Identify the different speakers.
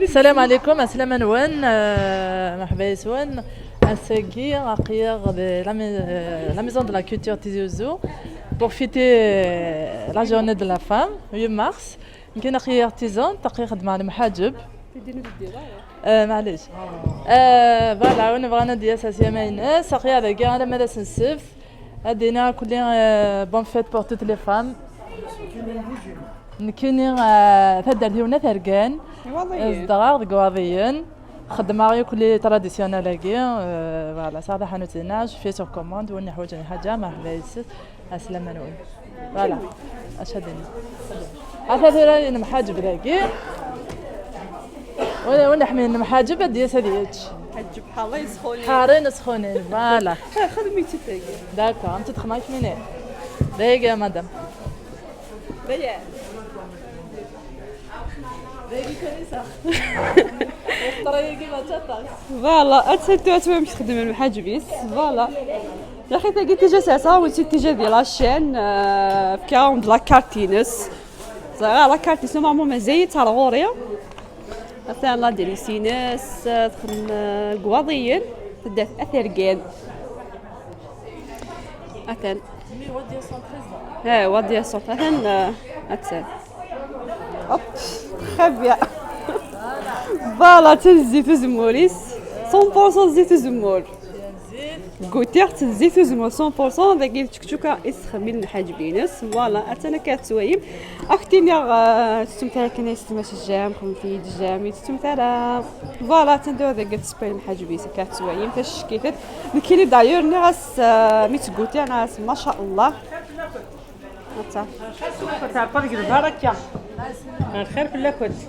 Speaker 1: السلام عليكم، السلام نون، مرحبا يسون. اساكي اقيغ la maison de la culture Tizi Ouzou pour fêter la journée de la femme 8 مارس. يمكن اخي artisane تقي خدمة على المحاجب. معليش، voilà، وانا بغانا ديال ساسيا ماينس اخي هذا كاع انا ماذا سنسف هادينا كل bonne fête pour toutes les femmes. نكيني تهدر ديونا ثرقان زدغا قواضيين خدمة غير كل traditionnel اكي. voilà، صافي، حانوتينا fait sur commande وني حوايج حاجة. مرحبا يسس، السلامة نون. voilà، اشهدني هذا ثرا المحاجب ذاكي وين حمين المحاجب ديال ساديتش.
Speaker 2: حجب حارين سخونين.
Speaker 1: حارين سخونين، voilà.
Speaker 2: خدميتي تاكي.
Speaker 1: d'accord، انت تخماك منين دايقة مدام؟
Speaker 2: بيا.
Speaker 1: دايقي كنيسة طريقي ما تطاس.
Speaker 2: voilà، اتسنتو اتوا مش تخدم المحاجبيس. voilà يا اخي، تاكي تيجا ساسا وانت تيجا ديال la chaîne كاون la carte ينس la carte normalement مازال تاع غوريا. مثلا la ديريسينس تخدم قواضيين تدات اثرقان اثن ها ودي صوت اثن اتسن. hop، très bien. voilà، تنزيت زموريس 100% زيت زمور كوتير زيت زمور 100%. داكي تشكشوكا يسخمين الحاجبينس. voilà، اتنا كاتسوايم اختي تستمتع كنا يستماش الجام خمتي الجام تستمتع. voilà، تندو ذاك تسباي المحاجبيس كاتسوايم فاش كيفت نكيني دايور نغاس ميتغوتي نغاس ما شاء الله.
Speaker 3: البركة، الخير في كنت.